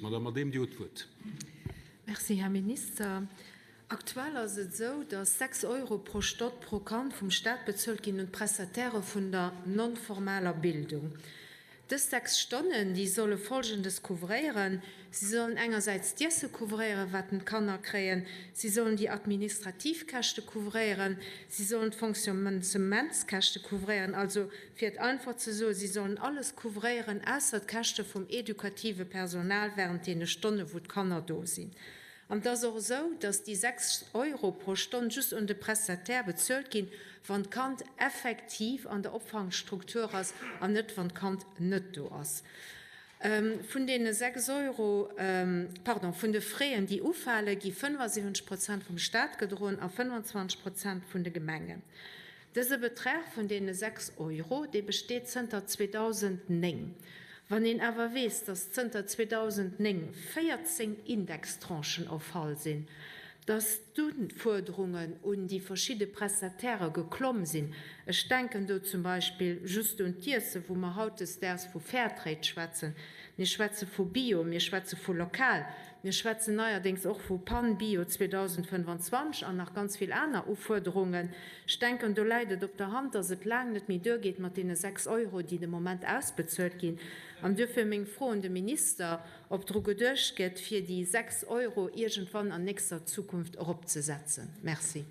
Madamm Adehm, Dir hutt d'Wuert. Merci, Här Minister. Aktuell ass et esou, dass 6 Euro pro Stonn pro Kand vum Staat bezuelt ginn un d'Prestatairë vun der non-formaler Bildung. Dës 6 Stonnen, déi solle Folgendes couvréieren, Si sollen engersäits d'Iesse couvréieren, wat den d'Kanner kréien, si sollen déi administrativ Käschte couvréieren, si sollen d'Fonctionnementskäschte couvréieren, also fir et einfach ze soen, si sollen alles couvréieren, ausser d'Käschte vum edukative Personal während deene Stonne wou d'Kanner do sinn. An et ass och esou, dass déi 6 Euro pro Stonn just un de Prestataire bezuelt ginn, wann d'Kand effektiv an der Opfangstruktur ass an net, wann d'Kand net do ass. Vun deene 6 Euro, pardon, vun de Fräen, déi ufalen, gi 75 Prozent vum Stat gedroen a 25 Prozent vun de Gemengen. Dëse Betrag vun deene 6 Euro, dee besteet zënter 2009. Wann een awer weess, dass zënter 2009 14 Indextranchen erfall sinn, dass d'Ufuerderungen un déi verschidde Prestatairë geklomm sinn, ech denken do zum Beispill just un d'Iesse wou mer hautdesdaags vu Fairtrade schwätzen, mir schwätze vu Bio, mir schwätze vu lokal, Mir schwätzen neierdéngs och vu PAN-Bio 2025 an nach ganz vill aner Ufuerderungen. Ech denken, do läit et op der Hand, dass et laang net méi duergeet mat deene 6 Euro, déi de Moment ausbezuelt ginn. An duerfir meng Fro un de Minister, ob dru geduecht gëtt, fir déi 6 Euro iergendwann an nächster Zukunft eropzesetzen. Merci.